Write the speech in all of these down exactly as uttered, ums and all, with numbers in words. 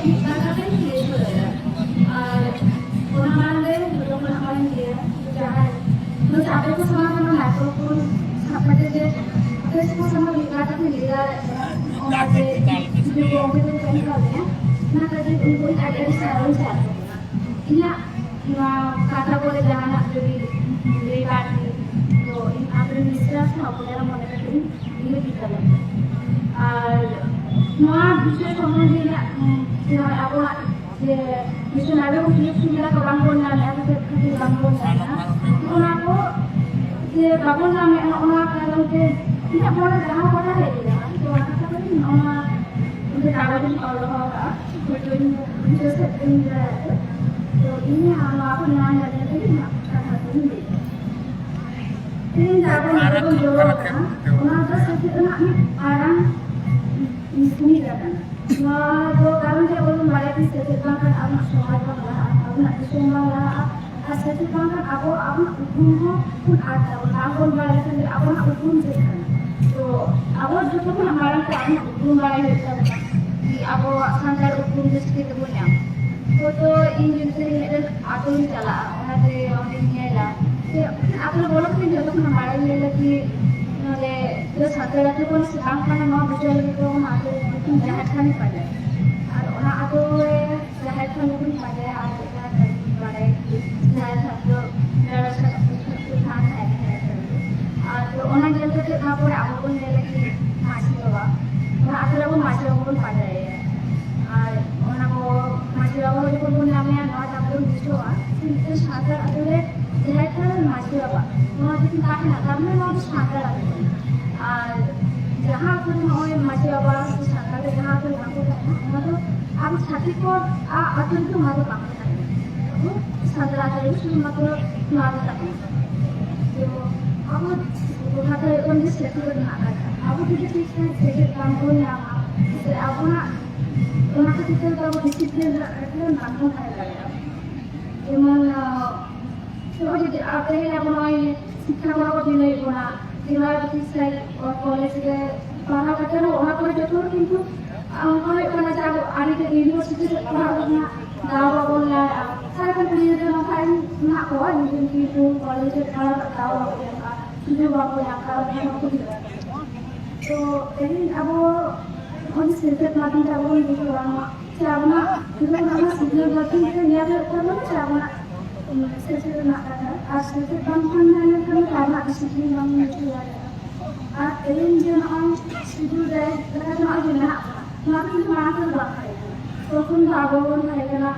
ᱢᱤᱫ ᱵᱟᱨ ᱠᱟᱛᱷᱟᱧ ᱞᱟᱹᱭ ᱥᱚᱫᱚᱨ ᱮᱫᱟ᱾ ᱟᱨ ᱚᱱᱟ ᱢᱟᱲᱟᱝ ᱨᱮ ᱡᱚᱛᱚ ᱠᱷᱚᱱᱟᱜ ᱢᱟᱲᱟᱝ ᱞᱟᱹᱭᱟ, ᱡᱟᱦᱟᱸᱭ ᱱᱚᱣᱟ ᱟᱯᱮ ᱠᱚ ᱥᱟᱢᱟᱝ ᱨᱮ ᱱᱚᱣᱟ microphone ᱥᱟᱵ ᱠᱟᱛᱮ ᱡᱮ ᱟᱯᱮ ᱠᱚ ᱥᱟᱢᱟᱝ ᱨᱮ ᱢᱤᱫ ᱵᱟᱨ ᱠᱟᱛᱷᱟᱧ ᱞᱟᱹᱭ ᱫᱟᱲᱮᱭᱟᱜ ᱠᱟᱱᱟ, ᱚᱱᱟ ᱡᱮ ᱡᱩᱫᱤ ᱜᱚᱢᱠᱮ ᱠᱚ ᱠᱟᱹᱢᱤ ᱠᱟᱜ ᱞᱮᱭᱟ, ᱚᱱᱟ ᱠᱷᱟᱹᱛᱤᱨ ᱩᱱᱠᱩ ᱤᱧ ᱟᱹᱰᱤ ᱟᱹᱰᱤ ᱥᱟᱨᱦᱟᱣ ᱤᱧ ᱪᱟᱞ ᱟᱠᱚ ᱠᱟᱱᱟ᱾ ᱤᱧᱟᱹᱜ ᱱᱚᱣᱟ ᱠᱟᱛᱷᱟ ᱠᱚᱨᱮ ᱡᱟᱦᱟᱱᱟᱜ ᱡᱩᱫᱤ ᱞᱟᱹᱭ ᱵᱟᱲᱛᱤ, ᱛᱚ ᱤᱧ ᱟᱯᱮ ᱱᱤᱥᱪᱟᱥ ᱦᱚᱸ ᱟᱯᱮ ᱢᱚᱱᱮ ᱠᱟᱛᱮ ᱤᱧ ᱤᱭᱟᱹ ᱜᱮ ᱠᱟᱱᱟ᱾ ᱟᱨ ᱱᱚᱣᱟ ᱵᱤᱥᱚᱭ ᱥᱚᱢᱵᱚᱱᱫᱷᱮ ᱤᱧᱟᱹᱜ, ᱩᱸ, ᱡᱟᱦᱟᱸ ᱟᱵᱚᱣᱟᱜ ᱡᱮ ᱵᱤᱥᱚᱭ ᱟᱵᱚ ᱥᱩᱡᱳᱜᱽ ᱥᱩᱵᱤᱫᱷᱟ ᱠᱚ ᱵᱟᱝ ᱵᱚᱱ ᱧᱟᱢᱮᱫᱼᱟ, ᱥᱮ ᱪᱮᱫ ᱠᱷᱟᱹᱛᱤᱨ ᱵᱟᱝ ᱵᱚᱱ ᱧᱟᱢᱮᱫᱼᱟ, ᱚᱱᱟ ᱠᱚ ᱡᱮ ᱵᱟᱵᱚᱱ ᱧᱟᱢᱮᱫᱼᱟ, ᱚᱱᱟ ᱠᱟᱨᱚᱱ ᱛᱮ ᱤᱧᱟᱹᱜ ᱢᱚᱱᱮ ᱡᱟᱦᱟᱸ ᱠᱟᱛᱷᱟ ᱦᱮᱡ ᱮᱱᱟ, ᱛᱚ ᱚᱱᱟ ᱠᱟᱛᱷᱟ ᱠᱚ ᱤᱧ ᱚᱱᱟ ᱤᱧ ᱫᱚ ᱠᱟᱜᱚᱡᱽ ᱤᱧ ᱚᱞ ᱫᱚᱦᱚ ᱠᱟᱜᱼᱟ, ᱦᱚᱭᱛᱳ ᱤᱧ ᱵᱩᱡᱷᱟᱹᱣ ᱥᱮᱫ ᱛᱮ ᱤᱧ ᱫᱟᱲᱮᱭᱟᱜᱼᱟ᱾ ᱛᱚ ᱤᱧ ᱱᱚᱣᱟ ᱠᱚ ᱧᱟᱢ ᱞᱟᱹᱜᱤᱫ ᱛᱮᱜᱮ ᱤᱧᱟᱹᱜ ᱠᱟᱛᱷᱟ ᱠᱚᱧ ᱞᱟᱹᱭ ᱮᱫᱟ᱾ ᱛᱮᱦᱮᱧ ᱡᱟᱦᱟᱸ ᱵᱚᱱ ᱱᱚᱰᱮ ᱵᱚᱱ ᱡᱚᱨᱚ ᱟᱠᱟᱱᱟ, ᱚᱱᱟ ᱫᱚ ᱥᱮᱪᱮᱫ ᱨᱮᱱᱟᱜ ᱢᱤᱫ ᱢᱟᱨᱟᱝ ᱵᱷᱩᱢᱤᱠᱟ ᱠᱟᱱᱟ᱾ ᱱᱚᱣᱟ ᱫᱚ ᱠᱟᱨᱚᱱ ᱪᱮᱫ ᱵᱚᱱ ᱵᱟᱲᱟᱭᱟ ᱠᱤ ᱥᱮᱪᱮᱫ ᱵᱟᱝᱠᱷᱟᱱ ᱟᱵᱚᱱᱟᱜ ᱥᱚᱢᱟᱡᱽ ᱵᱟᱝ ᱞᱟᱦᱟᱜᱼᱟ, ᱟᱵᱚᱱᱟᱜ ᱫᱤᱥᱚᱢ ᱵᱟᱝ ᱞᱟᱦᱟᱜᱼᱟ, ᱟᱨ ᱥᱮᱪᱮᱫ ᱵᱟᱝᱠᱷᱟᱱ ᱟᱵᱚ ᱟᱵᱚᱱᱟᱜ ᱩᱯᱨᱩᱢ ᱦᱚᱸ ᱵᱚᱱ ᱟᱫ ᱛᱟᱵᱚᱱᱟ, ᱵᱟᱝ ᱵᱚᱱ ᱵᱟᱲᱟᱭ ᱞᱮᱠᱷᱟᱱ ᱜᱮ ᱟᱵᱚᱱᱟᱜ ᱩᱯᱨᱩᱢ ᱪᱮᱫ ᱠᱟᱱᱟ? ᱛᱚ ᱟᱵᱚ ᱡᱚᱛᱚ ᱠᱷᱚᱱᱟᱜ ᱢᱟᱲᱟᱝ ᱛᱮ ᱟᱵᱚᱱᱟᱜ ᱩᱯᱨᱩᱢ ᱵᱟᱲᱟᱭ ᱦᱩᱭᱩᱜ ᱛᱟᱵᱚᱱᱟ, ᱠᱤ ᱟᱵᱚᱣᱟᱜ ᱥᱟᱱᱛᱟᱲ ᱩᱯᱨᱩᱢ ᱫᱚ ᱪᱤᱠᱟᱹ ᱛᱮᱵᱚᱱ ᱧᱟᱢᱟ? ᱦᱚᱭᱛᱳ ᱤᱧ ᱡᱩᱫᱤ ᱛᱮᱦᱮᱧ ᱢᱤᱫᱴᱮᱱ ᱟᱛᱳᱧ ᱪᱟᱞᱟᱜᱼᱟ, ᱚᱱᱟᱛᱮ ᱚᱸᱰᱮᱧ ᱧᱮᱞᱟ ᱡᱮ ᱟᱛᱳ ᱨᱮ ᱵᱚᱞᱚ ᱠᱟᱛᱮ ᱡᱚᱛᱚ ᱠᱷᱚᱱᱟᱜ ᱢᱟᱲᱟᱝ ᱧᱮᱞᱟ ᱠᱤ ᱱᱚᱰᱮ ᱫᱚ ᱥᱟᱱᱛᱟᱲ ᱟᱛᱳ ᱠᱟᱱᱟ ᱥᱮ ᱵᱟᱝ ᱠᱟᱱᱟ, ᱱᱚᱣᱟ ᱵᱩᱡᱷᱟᱹᱣ ᱞᱟᱹᱜᱤᱫ ᱛᱮ ᱚᱱᱟ ᱟᱛᱳ ᱨᱮ ᱢᱤᱫᱴᱮᱱ ᱡᱟᱦᱮᱨ ᱛᱷᱟᱱᱤᱧ ᱯᱟᱸᱡᱟᱭᱟ᱾ ᱟᱨ ᱚᱱᱟ ᱟᱛᱳ ᱨᱮ ᱡᱟᱦᱮᱨ ᱛᱷᱟᱱ ᱵᱚᱱ ᱯᱟᱸᱡᱟᱭᱟ ᱟᱨ ᱡᱟᱦᱮᱨ ᱛᱷᱟᱱ ᱵᱚᱱ ᱵᱟᱲᱟᱭᱟ ᱡᱮ ᱡᱟᱦᱮᱨ ᱛᱷᱟᱱ ᱫᱚ ᱡᱟᱦᱮᱨ ᱛᱷᱟᱱ ᱫᱚ ᱡᱟᱦᱮᱨ ᱛᱷᱟᱱ ᱫᱚ᱾ ᱟᱨ ᱛᱚ ᱚᱱᱟ ᱧᱮᱞ ᱠᱟᱛᱮ ᱛᱟᱨᱯᱚᱨᱮ ᱟᱵᱚ ᱵᱚᱱ ᱧᱮᱞᱟ ᱡᱮ ᱢᱟᱹᱡᱷᱤ ᱵᱟᱵᱟ, ᱚᱱᱟ ᱟᱛᱳ ᱨᱮ ᱟᱵᱚ ᱢᱟᱹᱡᱷᱤ ᱵᱟᱵᱟ ᱵᱚᱱ ᱯᱟᱸᱡᱟᱭᱮᱭᱟ᱾ ᱟᱨ ᱚᱱᱟ ᱠᱚ ᱢᱟᱹᱡᱷᱤ ᱵᱟᱵᱟ ᱡᱚᱠᱷᱚᱱ ᱵᱚᱱ ᱧᱟᱢᱮᱭᱟ, ᱱᱚᱣᱟ ᱛᱟᱵᱚ ᱵᱚᱱ ᱵᱩᱡᱷᱟᱹᱣᱟ ᱡᱮ ᱢᱤᱫᱴᱮᱱ ᱥᱟᱱᱛᱟᱲ ᱟᱛᱳ ᱨᱮ ᱡᱟᱦᱮᱨ ᱛᱷᱟᱱ ᱨᱮ ᱢᱟᱹᱡᱷᱤ ᱵᱟᱵᱟ, ᱱᱚᱣᱟ ᱡᱩᱫᱤ ᱛᱟᱦᱮᱱᱟ, ᱛᱟᱨ ᱢᱟᱱᱮ ᱱᱚᱣᱟ ᱫᱚ ᱥᱟᱱᱛᱟᱲ ᱟᱛᱳ ᱠᱟᱱᱟ᱾ ᱟᱨ ᱡᱟᱦᱟᱸ ᱟᱛᱳ ᱨᱮ ᱱᱚᱜᱼᱚᱭ ᱢᱟᱹᱡᱷᱤ ᱵᱟᱵᱟ ᱥᱮ ᱥᱟᱱᱛᱟᱲ ᱨᱮ ᱡᱟᱦᱟᱸ ᱟᱛᱳ ᱨᱮ ᱵᱟᱝ ᱠᱚ ᱛᱟᱦᱮᱱᱟ, ᱚᱱᱟ ᱫᱚ ᱟᱵᱚ ᱪᱷᱟᱹᱛᱤᱠ ᱠᱚ ᱟ-, ᱟᱛᱳ ᱨᱮᱫᱚ ᱚᱱᱟ ᱫᱚ ᱵᱟᱝ ᱠᱚ ᱛᱟᱦᱮᱱᱟ᱾ ᱟᱵᱚ ᱥᱟᱱᱛᱟᱲ ᱟᱛᱳ ᱨᱮ ᱥᱩᱫᱷᱩ ᱢᱟᱛᱨᱚ ᱱᱚᱣᱟ ᱫᱚ ᱛᱟᱦᱮᱱᱟ᱾ ᱛᱚ ᱟᱵᱚ ᱠᱟᱛᱷᱟ ᱦᱩᱭᱩᱜ ᱠᱟᱱᱟ ᱡᱮ ᱥᱮᱪᱮᱫ ᱨᱮᱱᱟᱜ ᱠᱟᱛᱷᱟ, ᱟᱵᱚ ᱡᱩᱫᱤ ᱴᱷᱤᱠ ᱴᱷᱟᱠ ᱥᱮᱪᱮᱫ ᱵᱟᱝ ᱵᱚᱱ ᱧᱟᱢᱟ, ᱥᱮ ᱟᱵᱚᱱᱟᱜ ᱚᱱᱟ ᱠᱷᱟᱹᱛᱤᱨ ᱛᱮ ᱟᱵᱚ ᱰᱤᱥᱤᱯᱞᱤᱱ ᱨᱮᱱᱟᱜ ᱠᱟᱛᱷᱟ ᱵᱟᱝ ᱵᱚᱱ ᱛᱟᱦᱮᱸ ᱫᱟᱲᱮᱭᱟᱜᱼᱟ᱾ ᱡᱮᱢᱚᱱ, ᱟᱸ, ᱱᱚᱜᱼᱚᱭ ᱡᱩᱫᱤ ᱟᱯᱮ ᱟᱵᱚ ᱱᱚᱜᱼᱚᱭ ᱥᱤᱠᱠᱷᱟ ᱠᱚᱨᱮ ᱠᱚ ᱵᱷᱤᱱᱟᱹᱭᱮᱫ ᱵᱚᱱᱟ, ᱡᱮᱢᱚᱱ ᱴᱷᱤᱠ ᱥᱟᱺᱦᱤᱡ ᱠᱚᱞᱮᱡᱽ ᱨᱮ ᱯᱟᱲᱦᱟᱣ ᱠᱟᱛᱮ ᱨᱮᱦᱚᱸ ᱚᱱᱟ ᱠᱚᱨᱮ ᱡᱚᱛᱚ ᱦᱚᱲ ᱠᱤᱱᱛᱩ, ᱟᱸ, ᱚᱱᱠᱟ ᱦᱩᱭᱩᱜ ᱠᱟᱱᱟ ᱡᱮ ᱟᱵᱚ ᱟᱹᱰᱤ ᱜᱮ ᱤᱭᱩᱱᱤᱵᱷᱟᱨᱥᱤᱴᱤ ᱨᱮ ᱯᱟᱲᱦᱟᱜ ᱨᱮᱱᱟᱜ ᱫᱟᱣ ᱵᱟᱵᱚᱱ ᱧᱟᱢᱮᱫᱼᱟ᱾ ᱥᱟᱨᱟ ᱠᱷᱚᱱ ᱠᱩᱲᱤ ᱜᱤᱫᱽᱨᱟᱹ ᱱᱚᱝᱠᱟ ᱢᱮᱱᱟᱜ ᱠᱚᱣᱟ, ᱤᱧ ᱨᱮᱱ ᱠᱤᱱᱛᱩ ᱠᱚᱞᱮᱡᱽ ᱨᱮ ᱯᱟᱲᱦᱟᱜ ᱨᱮᱱᱟᱜ ᱫᱟᱣ ᱵᱟᱠᱚ ᱧᱟᱢ ᱮᱫᱟ, ᱥᱩᱡᱳᱜᱽ ᱵᱟᱠᱚ ᱧᱟᱢ ᱮᱫᱟ, ᱵᱟᱠᱚ ᱵᱩᱡᱷᱟᱹᱣ ᱫᱟᱲᱮᱭᱟᱜ ᱠᱟᱱᱟ᱾ ᱛᱚ ᱛᱮᱦᱮᱧ ᱟᱵᱚ ᱱᱚᱜᱼᱚᱭ ᱥᱮᱪᱮᱫ ᱢᱟᱫᱽᱫᱷᱚᱢ ᱛᱮ ᱟᱵᱚ ᱵᱚᱱ ᱵᱩᱡᱷᱟᱹᱣᱟ ᱱᱚᱣᱟ ᱥᱮ ᱟᱵᱚᱱᱟᱜ ᱡᱩᱫᱤ ᱚᱱᱟ ᱥᱤᱠᱷᱱᱟᱹᱛ ᱵᱟᱹᱲᱛᱤ ᱛᱮ ᱧᱮᱞ ᱦᱩᱭᱩᱜ ᱛᱟᱵᱚᱱᱟ ᱥᱮ ᱟᱵᱚᱱᱟᱜ, ᱩᱸ, ᱥᱮᱪᱮᱫ ᱨᱮᱱᱟᱜ ᱠᱟᱛᱷᱟ᱾ ᱟᱨ ᱥᱮᱪᱮᱫ ᱵᱟᱝ ᱛᱟᱦᱮᱸ ᱞᱮᱱᱠᱷᱟᱱ ᱫᱚ ᱟᱵᱚᱱᱟᱜ ᱰᱤᱥᱤᱯᱞᱤᱱ ᱵᱟᱝ ᱵᱚᱱ ᱵᱩᱡᱷᱟᱹᱣ ᱫᱟᱲᱮᱭᱟᱜᱼᱟ᱾ ᱟᱨ ᱛᱮᱦᱮᱧ ᱡᱮ ᱱᱚᱜᱼᱚᱭ ᱥᱤᱸᱫᱩᱨ ᱰᱟᱹᱦᱤ ᱞᱮᱠᱟ ᱱᱚᱜᱼᱚᱭ ᱡᱮ ᱢᱮᱱᱟᱜ ᱵᱚᱱᱟ, ᱱᱚᱣᱟ ᱫᱚ ᱠᱤᱱᱛᱩ ᱢᱟᱲᱟᱝ ᱛᱮᱫᱚ ᱵᱟᱝ ᱛᱟᱦᱮᱸ ᱠᱟᱱᱟ᱾ ᱛᱚᱠᱷᱚᱱ ᱫᱚ ᱟᱵᱚ ᱵᱚᱱ ᱛᱟᱦᱮᱸ ᱠᱟᱱᱟ,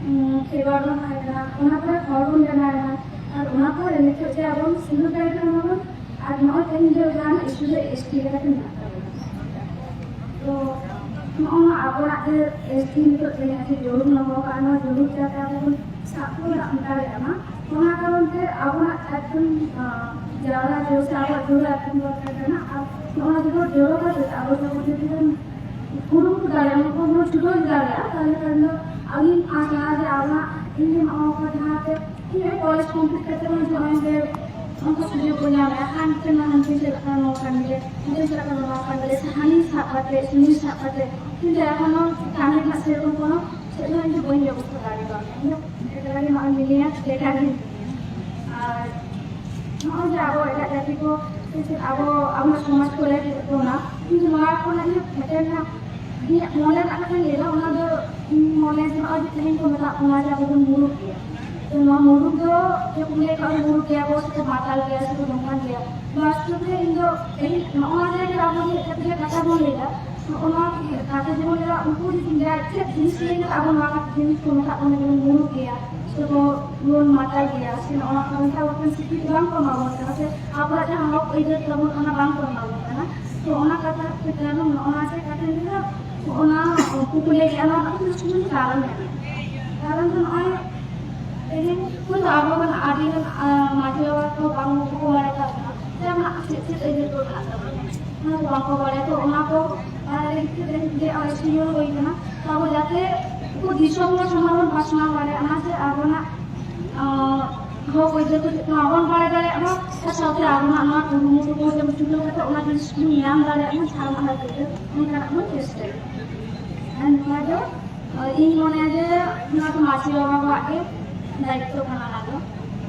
ᱩᱸ, ᱠᱷᱮᱨᱣᱟᱲ ᱵᱚᱱ ᱛᱟᱦᱮᱸ ᱠᱟᱱᱟ, ᱚᱱᱟ ᱯᱚᱨᱮ ᱦᱚᱲ ᱵᱚᱱ ᱵᱮᱱᱟᱣ ᱮᱱᱟ᱾ ᱟᱨ ᱚᱱᱟ ᱯᱚᱨᱮ ᱱᱤᱛᱚᱜ ᱡᱮ ᱟᱵᱚ ᱥᱤᱸᱫᱩᱨ ᱰᱟᱹᱦᱤ ᱨᱮ ᱢᱮᱱᱟᱜ ᱵᱚᱱᱟ, ᱟᱨ ᱱᱚᱜᱼᱚᱭ ᱛᱮᱦᱮᱧ ᱫᱚ ᱡᱟᱦᱟᱸ ᱤᱥᱩ ᱫᱚ ᱮᱥ ᱴᱤ ᱞᱮᱠᱟᱛᱮ ᱢᱮᱱᱟᱜ ᱛᱟᱵᱚᱱᱟ᱾ ᱛᱚ ᱱᱚᱜᱼᱚ ᱱᱚᱣᱟ ᱟᱵᱚᱱᱟᱜ ᱡᱮ ᱮᱥ ᱴᱤ ᱱᱤᱛᱚᱜ ᱛᱮᱦᱮᱧ ᱡᱮ ᱡᱟᱹᱨᱩᱲ ᱫᱚᱦᱚ ᱠᱟᱜᱼᱟ, ᱱᱚᱣᱟ ᱡᱟᱹᱨᱩᱲ ᱡᱟᱛᱮ ᱟᱵᱚ ᱵᱚᱱ ᱥᱟᱵ ᱨᱟᱠᱟᱵ ᱫᱟᱲᱮᱭᱟᱜ ᱢᱟ, ᱚᱱᱟ ᱠᱟᱨᱚᱱ ᱛᱮ ᱟᱵᱚᱱᱟᱜ ᱮᱠᱫᱚᱢ, ᱟᱸ, ᱡᱟᱣᱨᱟ ᱡᱳᱨ ᱥᱮ ᱟᱵᱚᱣᱟᱜ ᱡᱳᱨ ᱮᱠᱫᱚᱢ ᱫᱚᱨᱠᱟᱨ ᱠᱟᱱᱟ᱾ ᱟᱨ ᱱᱚᱜᱼᱚ ᱱᱚᱣᱟ ᱡᱩᱫᱤ ᱡᱳᱨ ᱠᱟᱛᱮ ᱟᱵᱚ ᱡᱩᱫᱤ ᱵᱚᱱ ᱠᱩᱨᱩᱢᱩᱴᱩ ᱫᱟᱲᱮᱭᱟᱜᱼᱟ, ᱩᱱᱠᱩ ᱵᱚᱱ ᱪᱷᱩᱴᱟᱹᱣ ᱤᱫᱤ ᱫᱟᱲᱮᱭᱟᱜᱼᱟ, ᱛᱟᱦᱚᱞᱮ ᱠᱷᱟᱱ ᱫᱚ ᱟᱹᱞᱤᱧ ᱟᱥᱟ ᱡᱮ ᱟᱵᱚᱱᱟᱜ ᱤᱧ ᱱᱚᱜᱼᱚ ᱱᱚᱝᱠᱟ ᱡᱟᱦᱟᱸ ᱛᱮ ᱤᱧ ᱠᱚᱞᱮᱡᱽ ᱠᱚᱢᱯᱞᱤᱴ ᱠᱟᱛᱮ ᱦᱚᱸ ᱱᱚᱜᱼᱚᱭ ᱡᱮ ᱚᱱᱠᱟ ᱥᱩᱡᱳᱜᱽ ᱠᱚ ᱧᱟᱢᱮᱫᱼᱟ, ᱦᱟᱱᱛᱮ ᱱᱟ ᱦᱟᱱᱛᱮ ᱪᱟᱞᱟᱜ ᱠᱟᱱᱟ, ᱱᱚᱣᱟ ᱠᱟᱱ ᱜᱮ, ᱦᱟᱱᱛᱮ ᱪᱟᱞᱟᱜ ᱠᱟᱱᱟ, ᱱᱚᱣᱟ ᱠᱟᱱ ᱜᱮ, ᱥᱮ ᱦᱟᱹᱱᱤ ᱥᱟᱵ ᱠᱟᱛᱮ ᱥᱩᱱᱤ ᱥᱟᱵ ᱠᱟᱛᱮ, ᱠᱤᱱᱛᱩ ᱮᱠᱷᱚᱱᱳ ᱠᱟᱹᱢᱤ ᱨᱮᱱᱟᱜ ᱥᱮᱨᱚᱠᱚᱢ ᱠᱳᱱᱳ ᱪᱮᱫ ᱦᱚᱸ ᱤᱧ ᱫᱚ ᱵᱟᱹᱧ ᱵᱮᱵᱚᱥᱛᱷᱟ ᱫᱟᱲᱮ ᱠᱟᱣᱫᱟ᱾ ᱤᱧ ᱫᱚ ᱮᱠᱞᱟ ᱜᱮ ᱱᱚᱜᱼᱚᱭ ᱢᱤᱱᱟᱹᱧᱟ, ᱵᱮᱠᱟᱨ ᱜᱮ ᱢᱤᱱᱟᱹᱧᱟ᱾ ᱟᱨ ᱱᱚᱜᱼᱚᱭ ᱡᱮ ᱟᱵᱚ ᱮᱴᱟᱜ ᱡᱟᱹᱛᱤ ᱠᱚ ᱥᱮ ᱪᱮᱫ ᱟᱵᱚ, ᱟᱵᱚ ᱥᱚᱢᱟᱡᱽ ᱠᱚ ᱞᱟᱹᱭ ᱦᱩᱭᱩᱜ ᱛᱟᱵᱚᱱᱟ, ᱤᱧ ᱫᱚ ᱱᱚᱣᱟ ᱠᱷᱚᱱᱟᱜ ᱤᱧᱟᱹᱜ ᱢᱤᱫᱴᱮᱱ ᱤᱧᱟᱹᱜ ᱢᱚᱱᱮ ᱨᱮᱱᱟᱜ ᱠᱟᱛᱷᱟᱧ ᱞᱟᱹᱭᱫᱟ, ᱚᱱᱟ ᱫᱚ ᱤᱧ ᱢᱚᱱᱮ ᱡᱮ ᱱᱚᱜᱼᱚᱭ ᱡᱮ ᱛᱮᱦᱮᱧ ᱠᱚ ᱢᱮᱛᱟᱜ ᱵᱚᱱᱟ ᱡᱮ ᱟᱵᱚ ᱵᱚᱱ ᱢᱩᱨᱩᱠ ᱜᱮᱭᱟ, ᱛᱚ ᱱᱚᱣᱟ ᱢᱩᱨᱩᱠ ᱫᱚ ᱡᱮ ᱠᱚ ᱞᱟᱹᱭ ᱠᱟᱜᱼᱟ ᱢᱩᱨᱩᱠ ᱜᱮᱭᱟ ᱵᱚ ᱥᱮ ᱠᱚ ᱢᱟᱛᱟᱞ ᱜᱮᱭᱟ ᱥᱮ ᱠᱚ ᱱᱚᱝᱠᱟᱱ ᱜᱮᱭᱟ, ᱵᱟᱥᱛᱚᱵ ᱨᱮ ᱤᱧ ᱫᱚ ᱛᱮᱦᱮᱧ ᱱᱚᱜᱼᱚ ᱱᱚᱣᱟ ᱡᱟᱭᱜᱟ ᱨᱮ ᱟᱵᱚ ᱡᱮ ᱮᱴᱟᱜ ᱡᱟᱭᱜᱟ ᱠᱟᱛᱷᱟ ᱵᱚᱱ ᱞᱟᱹᱭᱫᱟ, ᱱᱚᱜᱼᱚ ᱱᱚᱣᱟ ᱠᱟᱛᱷᱟ ᱡᱮᱢᱚᱱ ᱞᱟᱹᱭᱫᱟ, ᱩᱱᱠᱩ ᱡᱩᱫᱤ ᱡᱟᱦᱟᱸ ᱪᱮᱫ ᱡᱤᱱᱤᱥ ᱞᱟᱹᱭ ᱠᱟᱛᱮ ᱟᱵᱚ ᱱᱚᱣᱟ ᱡᱤᱱᱤᱥ ᱠᱚ ᱢᱮᱛᱟᱜ ᱵᱚᱱᱟ ᱡᱮᱢᱚᱱ ᱢᱩᱨᱩᱠ ᱜᱮᱭᱟ ᱥᱮ ᱠᱚ ᱵᱚᱱ ᱢᱟᱛᱟᱞ ᱜᱮᱭᱟ ᱥᱮ ᱱᱚᱜᱼᱚ ᱱᱚᱣᱟ ᱠᱚ ᱢᱮᱛᱟᱜ ᱵᱚᱱ ᱥᱤᱠᱷᱱᱟᱹᱛ ᱵᱟᱝ ᱠᱚ ᱮᱢᱟ ᱵᱚᱱ ᱠᱟᱱᱟ ᱥᱮ ᱟᱵᱚᱣᱟᱜ ᱡᱟᱦᱟᱸ ᱦᱚᱠ ᱟᱹᱭᱫᱟᱹᱨ ᱛᱟᱵᱚᱱ ᱚᱱᱟ ᱵᱟᱝ ᱠᱚ ᱮᱢᱟ ᱵᱚᱱ ᱠᱟᱱᱟ᱾ ᱛᱚ ᱚᱱᱟ ᱠᱟᱛᱷᱟ ᱠᱚ ᱠᱟᱨᱚᱱ ᱱᱚᱜᱼᱚ ᱱᱚᱣᱟ ᱡᱮ ᱠᱟᱛᱷᱟ ᱞᱟᱹᱭᱫᱟ, ᱚᱱᱟ ᱠᱩᱠᱞᱤ ᱜᱮ ᱚᱱᱟ ᱫᱚ ᱠᱤᱪᱷᱩ ᱠᱟᱨᱚᱱ ᱢᱮᱱᱟᱜᱼᱟ᱾ ᱠᱟᱨᱚᱱ ᱫᱚ ᱱᱚᱜᱼᱚᱭ ᱛᱮᱦᱮᱧ ᱦᱚᱭᱛᱳ ᱟᱵᱚ ᱵᱚᱱ ᱟᱹᱰᱤ ᱜᱟᱱ, ᱟᱸ, ᱢᱟᱹᱡᱷᱤ ᱵᱟᱵᱟ ᱠᱚ ᱵᱟᱝ ᱠᱚ ᱵᱟᱲᱟᱭ ᱛᱟᱵᱚᱱᱟ ᱡᱮ ᱟᱵᱚᱱᱟᱜ ᱪᱮᱫ ᱪᱮᱫ ᱟᱹᱭᱫᱟᱹᱨ ᱠᱚ ᱢᱮᱱᱟᱜ ᱛᱟᱵᱚᱱᱟ, ᱚᱱᱟ ᱠᱚ ᱵᱟᱝ ᱠᱚ ᱵᱟᱲᱟᱭᱟ᱾ ᱛᱚ ᱚᱱᱟ ᱠᱚ ᱵᱟᱲᱟᱭ ᱞᱟᱹᱜᱤᱫ ᱛᱮ ᱛᱮᱦᱮᱧ ᱡᱮ ᱱᱚᱜᱼᱚᱭ ᱥᱤᱭᱳᱨ ᱦᱩᱭ ᱠᱟᱱᱟ, ᱛᱚ ᱟᱵᱚ ᱡᱟᱛᱮ ᱩᱱᱠᱩ ᱫᱤᱥᱚᱢ ᱦᱚᱲ ᱥᱟᱢᱟᱝ ᱵᱚᱱ ᱯᱟᱥᱱᱟᱣ ᱫᱟᱲᱮᱭᱟᱜ ᱢᱟ ᱡᱮ ᱟᱵᱚᱱᱟᱜ, ᱟᱸ, ᱦᱚᱠ ᱟᱹᱭᱫᱟᱹᱨ ᱠᱚ ᱪᱮᱫ ᱠᱚ ᱵᱟᱵᱚᱱ ᱵᱟᱲᱟᱭ ᱫᱟᱲᱮᱭᱟᱜ ᱢᱟ, ᱟᱨ ᱥᱟᱶᱛᱮ ᱟᱵᱚᱱᱟᱜ ᱱᱚᱣᱟ ᱠᱩᱨᱩᱢᱩᱴᱩ ᱠᱚ ᱡᱮᱢᱚᱱ ᱪᱷᱩᱴᱟᱹᱣ ᱠᱟᱛᱮ ᱚᱱᱟ ᱡᱤᱱᱤᱥ ᱵᱚᱱ ᱧᱟᱢ ᱫᱟᱲᱮᱭᱟᱜ ᱢᱟ, ᱡᱟᱦᱟᱸ ᱚᱱᱟ ᱟᱹᱭᱫᱟᱹᱨ ᱚᱱᱠᱟᱱᱟᱜ ᱵᱚᱱ ᱪᱮᱥᱴᱟᱭᱟ᱾ ᱟᱨ ᱚᱱᱟ ᱫᱚ ᱤᱧ ᱢᱚᱱᱮᱭᱟ ᱡᱮ ᱱᱚᱣᱟ ᱫᱚ ᱢᱟᱹᱡᱷᱤ ᱵᱟᱵᱟ ᱠᱚᱣᱟᱜ ᱜᱮ ᱫᱟᱭᱤᱛᱛᱚ ᱠᱟᱱᱟ ᱚᱱᱟ ᱫᱚ᱾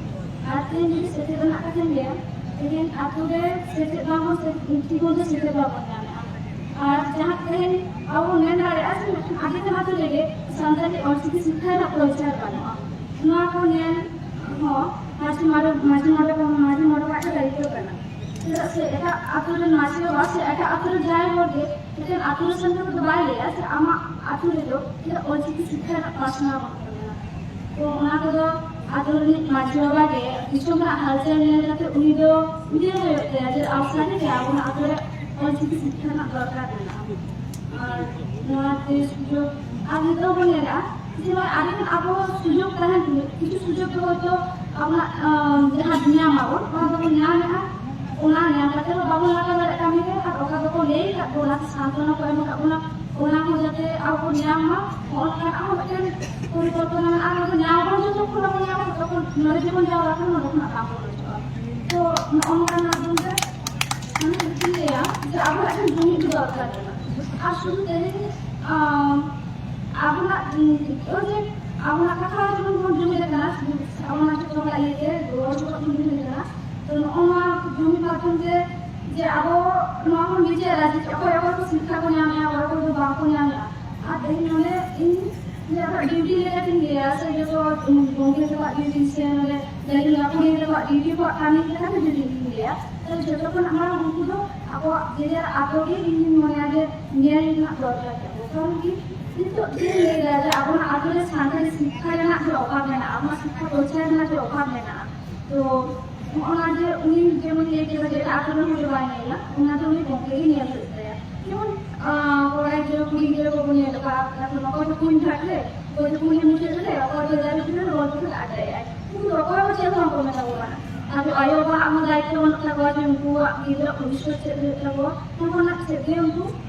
ᱟᱨ ᱛᱮᱦᱮᱧ ᱡᱩᱫᱤ ᱥᱮᱪᱮᱫ ᱨᱮᱱᱟᱜ ᱠᱟᱛᱷᱟᱧ ᱞᱟᱹᱭᱟ, ᱛᱮᱦᱮᱧ ᱟᱛᱳ ᱨᱮ ᱥᱮᱪᱮᱫ ᱵᱟᱝᱵᱚᱱ ᱥᱮ-, ᱴᱷᱤᱠ ᱢᱚᱛᱚ ᱥᱮᱪᱮᱫ ᱵᱟᱵᱚᱱ ᱧᱟᱢᱮᱫᱼᱟ᱾ ᱟᱨ ᱡᱟᱦᱟᱸ ᱛᱮᱦᱮᱧ ᱟᱵᱚ ᱵᱚᱱ ᱢᱮᱱ ᱫᱟᱲᱮᱭᱟᱜᱼᱟ ᱡᱮ ᱢᱤᱫᱴᱟᱝ ᱟᱹᱰᱤ ᱜᱟᱱ ᱟᱛᱳ ᱨᱮᱜᱮ ᱥᱟᱱᱛᱟᱲᱤ ᱚᱞᱪᱤᱠᱤ ᱥᱤᱠᱠᱷᱟ ᱨᱮᱱᱟᱜ ᱯᱨᱚᱪᱟᱨ ᱵᱟᱹᱱᱩᱜᱼᱟ, ᱱᱚᱣᱟ ᱠᱚ ᱧᱮᱞ ᱦᱚᱸ ᱢᱟᱹᱡᱷᱤ ᱢᱚᱬᱮ, ᱢᱟᱹᱡᱷᱤ ᱢᱚᱬᱮ ᱠᱚ, ᱢᱟᱹᱡᱷᱤ ᱢᱚᱬᱮ ᱠᱚᱣᱟᱜ ᱜᱮ ᱫᱟᱭᱤᱛᱛᱚ ᱠᱟᱱᱟ᱾ ᱪᱮᱫᱟᱜ ᱥᱮ ᱮᱴᱟᱜ ᱟᱛᱳ ᱨᱮᱱ ᱢᱟᱹᱡᱷᱤ ᱵᱟᱵᱟ ᱥᱮ ᱮᱴᱟᱜ ᱟᱛᱳ ᱨᱮᱱ ᱡᱟᱦᱟᱸᱭ ᱦᱚᱲ ᱜᱮ ᱢᱤᱫᱴᱮᱱ ᱟᱛᱳ ᱨᱮ ᱥᱮᱱ ᱠᱟᱛᱮ ᱫᱚ ᱵᱟᱭ ᱞᱟᱹᱭᱟ ᱥᱮ ᱟᱢᱟᱜ ᱟᱛᱳ ᱨᱮᱫᱚ ᱪᱮᱫᱟᱜ ᱚᱞᱪᱤᱠᱤ ᱥᱤᱠᱠᱷᱟ ᱨᱮᱱᱟᱜ ᱯᱟᱥᱱᱟᱣ ᱵᱟᱹᱱᱩᱜ ᱛᱟᱵᱚᱱᱟ᱾ ᱛᱚ ᱚᱱᱟ ᱠᱚᱫᱚ ᱟᱛᱳ ᱨᱤᱱᱤᱡ ᱢᱟᱹᱡᱷᱤ ᱵᱟᱵᱟ ᱜᱮ ᱫᱤᱥᱚᱢ ᱨᱮᱱᱟᱜ ᱦᱟᱞᱪᱟᱞ ᱧᱮᱞ ᱠᱟᱛᱮ ᱩᱱᱤ ᱫᱚ ᱩᱭᱦᱟᱹᱨ ᱦᱩᱭᱩᱜ ᱛᱟᱭᱟ ᱡᱮ ᱟᱵᱚ ᱥᱟᱹᱨᱤ ᱜᱮ ᱟᱵᱚᱱᱟᱜ ᱟᱛᱳ ᱨᱮ ᱚᱞᱪᱤᱠᱤ ᱥᱤᱠᱠᱷᱟ ᱨᱮᱱᱟᱜ ᱫᱚᱨᱠᱟᱨ ᱢᱮᱱᱟᱜᱼᱟ᱾ ᱟᱨ ᱱᱚᱣᱟ ᱛᱮ ᱥᱩᱡᱳᱜᱽ ᱟᱨ ᱱᱤᱛᱚᱜ ᱵᱚᱱ ᱧᱮᱞᱟ ᱡᱮ ᱱᱚᱜᱼᱚᱭ ᱟᱹᱰᱤᱜᱟᱱ ᱟᱵᱚ ᱥᱩᱡᱳᱜᱽ ᱛᱟᱦᱮᱱ ᱛᱩᱞᱩᱡ ᱠᱤᱪᱷᱩ ᱥᱩᱡᱳᱜᱽ ᱫᱚ ᱦᱚᱭᱛᱳ ᱟᱵᱚᱱᱟᱜ, ᱟᱸ, ᱡᱟᱦᱟᱸ ᱧᱟᱢ ᱟᱵᱚᱱ ᱚᱱᱟ ᱫᱚᱵᱚᱱ ᱧᱟᱢᱮᱫᱼᱟ, ᱚᱱᱟ ᱧᱟᱢ ᱠᱟᱛᱮ ᱦᱚᱸ ᱵᱟᱵᱚᱱ ᱞᱟᱜᱟᱣ ᱫᱟᱲᱮᱭᱟᱜ ᱠᱟᱹᱢᱤ ᱨᱮ, ᱟᱨ ᱚᱠᱟ ᱫᱚᱠᱚ ᱞᱟᱹᱭ ᱟᱠᱟᱫ ᱵᱚᱱᱟ ᱥᱮ ᱥᱟᱱᱛᱚᱱᱟ ᱠᱚ ᱮᱢ ᱟᱠᱟᱫ ᱵᱚᱱᱟ, ᱚᱱᱟ ᱦᱚᱸ ᱡᱟᱛᱮ ᱟᱵᱚ ᱵᱚᱱ ᱧᱟᱢ ᱢᱟ, ᱱᱚᱜᱼᱚ ᱱᱚᱝᱠᱟᱱᱟᱜ ᱦᱚᱸ ᱢᱤᱫᱴᱮᱱ ᱯᱚᱨᱤᱠᱚᱞᱯᱚᱱᱟ ᱢᱮᱱᱟᱜᱼᱟ᱾ ᱟᱨ ᱟᱵᱚ ᱧᱟᱢ ᱟᱵᱚᱱ ᱡᱚᱛᱚ ᱠᱷᱚᱱ ᱵᱟᱵᱚᱱ ᱧᱟᱢᱟ ᱛᱚᱛᱚ ᱠᱷᱚᱱ ᱱᱚᱰᱮ ᱡᱮᱢᱚᱱ ᱡᱟᱣᱨᱟ ᱠᱟᱱᱟ ᱱᱚᱰᱮ ᱠᱷᱚᱱᱟᱜ ᱵᱟᱝ ᱵᱚᱱ ᱨᱩᱣᱟᱹᱲ ᱦᱤᱡᱩᱜᱼᱟ᱾ ᱛᱚ ᱱᱚᱜᱼᱚ ᱱᱚᱝᱠᱟᱱ ᱢᱟᱫᱽᱫᱷᱚᱢ ᱛᱮ ᱢᱟᱱᱮ ᱪᱮᱫ ᱤᱧ ᱞᱟᱹᱭᱟ ᱡᱮ ᱟᱵᱚ ᱢᱤᱫᱴᱮᱱ ᱡᱩᱢᱤᱫ ᱫᱚᱨᱠᱟᱨ ᱠᱟᱱᱟ᱾ ᱟᱨ ᱥᱩᱫᱷᱩ ᱛᱮᱦᱮᱧ, ᱟᱸ, ᱟᱵᱚᱱᱟᱜ, ᱩᱸ, ᱳᱭ ᱡᱮ ᱟᱵᱚᱱᱟᱜ ᱠᱟᱛᱷᱟ ᱡᱮᱢᱚᱱ ᱵᱚᱱ ᱡᱩᱢᱤᱫ ᱟᱠᱟᱱᱟ, ᱟᱵᱚᱱᱟᱜ ᱡᱚᱛᱚ ᱦᱚᱲᱟᱜ ᱤᱭᱟᱹᱛᱮ ᱜᱚᱲᱚ ᱥᱚᱯᱚᱦᱚᱫ ᱵᱚᱱ ᱡᱩᱢᱤᱫ ᱟᱠᱟᱱᱟ᱾ ᱛᱚ ᱱᱚᱜᱼᱚ ᱱᱚᱣᱟ ᱡᱩᱢᱤᱫ ᱢᱟᱫᱽᱫᱷᱚᱢ ᱛᱮ ᱡᱮ ᱟᱵᱚ ᱱᱚᱣᱟ ᱵᱚᱱ ᱵᱤᱪᱟᱹᱨᱟ ᱡᱮ ᱚᱠᱚᱭ ᱚᱠᱚᱭ ᱠᱚ ᱥᱤᱠᱠᱷᱟ ᱠᱚ ᱧᱟᱢᱮᱜᱼᱟ, ᱚᱠᱚᱭ ᱚᱠᱚᱭ ᱫᱚ ᱵᱟᱝ ᱠᱚ ᱧᱟᱢᱮᱜᱼᱟ᱾ ᱟᱨ ᱛᱮᱦᱮᱧ ᱱᱚᱰᱮ ᱤᱧ ᱡᱮ ᱟᱵᱚᱣᱟᱜ ᱰᱤᱭᱩᱴᱤ ᱞᱮᱠᱟᱛᱤᱧ ᱞᱟᱹᱭᱟ, ᱥᱮ ᱡᱚᱛᱚ ᱜᱚᱢᱠᱮ ᱛᱟᱠᱚᱣᱟᱜ ᱰᱤᱭᱩᱴᱤ ᱥᱮ ᱱᱚᱰᱮ ᱡᱟᱦᱟᱸᱭ ᱜᱟᱹᱠᱷᱩᱲᱤᱭᱟᱹ ᱛᱟᱠᱚᱣᱟᱜ ᱰᱤᱭᱩᱴᱤ ᱠᱚᱣᱟᱜ ᱠᱟᱹᱢᱤ ᱞᱮᱠᱟᱛᱮ ᱡᱩᱫᱤ ᱤᱧ ᱞᱟᱹᱭᱟ, ᱛᱟᱦᱞᱮ ᱡᱚᱛᱚ ᱠᱷᱚᱱᱟᱜ ᱢᱟᱲᱟᱝ ᱩᱱᱠᱩ ᱫᱚ ᱟᱠᱚᱣᱟᱜ ᱡᱮ ᱡᱟᱨ ᱟᱛᱳ ᱜᱮ ᱤᱧ ᱢᱚᱱᱮᱭᱟ ᱡᱮ ᱧᱮᱞ ᱨᱮᱱᱟᱜ ᱫᱚᱨᱠᱟᱨ ᱛᱟᱠᱚ᱾ ᱠᱟᱨᱚᱱ ᱠᱤ ᱱᱤᱛᱚᱜ ᱪᱮᱫ ᱤᱧ ᱞᱟᱹᱭ ᱮᱫᱟ ᱡᱮ ᱟᱵᱚᱱᱟᱜ ᱟᱛᱳ ᱨᱮ ᱥᱟᱱᱛᱟᱲᱤ ᱥᱤᱠᱠᱷᱟ ᱨᱮᱱᱟᱜ ᱡᱮ ᱚᱵᱷᱟᱵᱽ ᱢᱮᱱᱟᱜᱼᱟ, ᱟᱵᱚᱱᱟᱜ ᱥᱤᱠᱠᱷᱟ ᱯᱨᱚᱪᱟᱨ ᱨᱮᱱᱟᱜ ᱡᱮ ᱚᱵᱷᱟᱵᱽ ᱢᱮᱱᱟᱜᱼᱟ, ᱛᱚ ᱱᱚᱜᱼᱚ ᱱᱟ ᱡᱮ ᱩᱱᱤ ᱡᱮᱢᱚᱱ ᱞᱟᱹᱭ ᱠᱮᱫᱟ ᱡᱮ ᱮᱴᱟᱜ ᱟᱛᱳ ᱨᱮᱱ ᱦᱚᱲ ᱫᱚ ᱵᱟᱭ ᱧᱮᱞᱟ, ᱚᱱᱟ ᱫᱚ ᱩᱱᱤ ᱜᱚᱢᱠᱮ ᱜᱮ ᱧᱮᱞ ᱦᱩᱭᱩᱜ ᱛᱟᱭᱟ᱾ ᱡᱮᱢᱚᱱ, ᱟᱸ, ᱠᱚᱲᱟ ᱜᱤᱫᱽᱨᱟᱹ ᱠᱩᱲᱤ ᱜᱤᱫᱽᱨᱟᱹ ᱠᱚᱵᱚᱱ ᱧᱮᱞ ᱟᱠᱟᱫ, ᱛᱟᱨᱯᱚᱨ ᱚᱠᱚᱭ ᱫᱚ ᱠᱩᱧ ᱜᱷᱟᱴ ᱨᱮ, ᱚᱠᱚᱭ ᱫᱚ ᱠᱩᱧ ᱢᱩᱪᱟᱹᱫ ᱨᱮ, ᱚᱠᱚᱭ ᱫᱚ ᱫᱟᱨᱮ ᱵᱩᱴᱟᱹ ᱨᱮ ᱜᱚᱞᱯᱚ ᱠᱟᱛᱮ ᱟᱰᱰᱟᱭᱮᱫᱟᱭ᱾ ᱩᱱᱠᱩ ᱫᱚ ᱚᱠᱚᱭ ᱦᱚᱸ ᱪᱮᱫ ᱦᱚᱸ ᱵᱟᱠᱚ ᱢᱮᱛᱟ ᱠᱚ ᱠᱟᱱᱟ᱾ ᱟᱫᱚ ᱟᱭᱳ ᱵᱟᱵᱟᱣᱟᱜ ᱦᱚᱸ ᱫᱟᱭᱤᱛᱛᱚ ᱵᱟᱹᱱᱩᱜ ᱛᱟᱠᱚᱣᱟ ᱡᱮ ᱩᱱᱠᱩᱣᱟᱜ ᱜᱤᱫᱽᱨᱟᱹ ᱵᱷᱚᱵᱤᱥᱥᱚᱛ ᱪᱮᱫ ᱦᱩᱭᱩᱜ ᱛᱟᱠᱚᱣᱟ, ᱚᱱᱠᱟᱱᱟᱜ ᱪᱮᱫ ᱜᱮ ᱩᱱᱠᱩ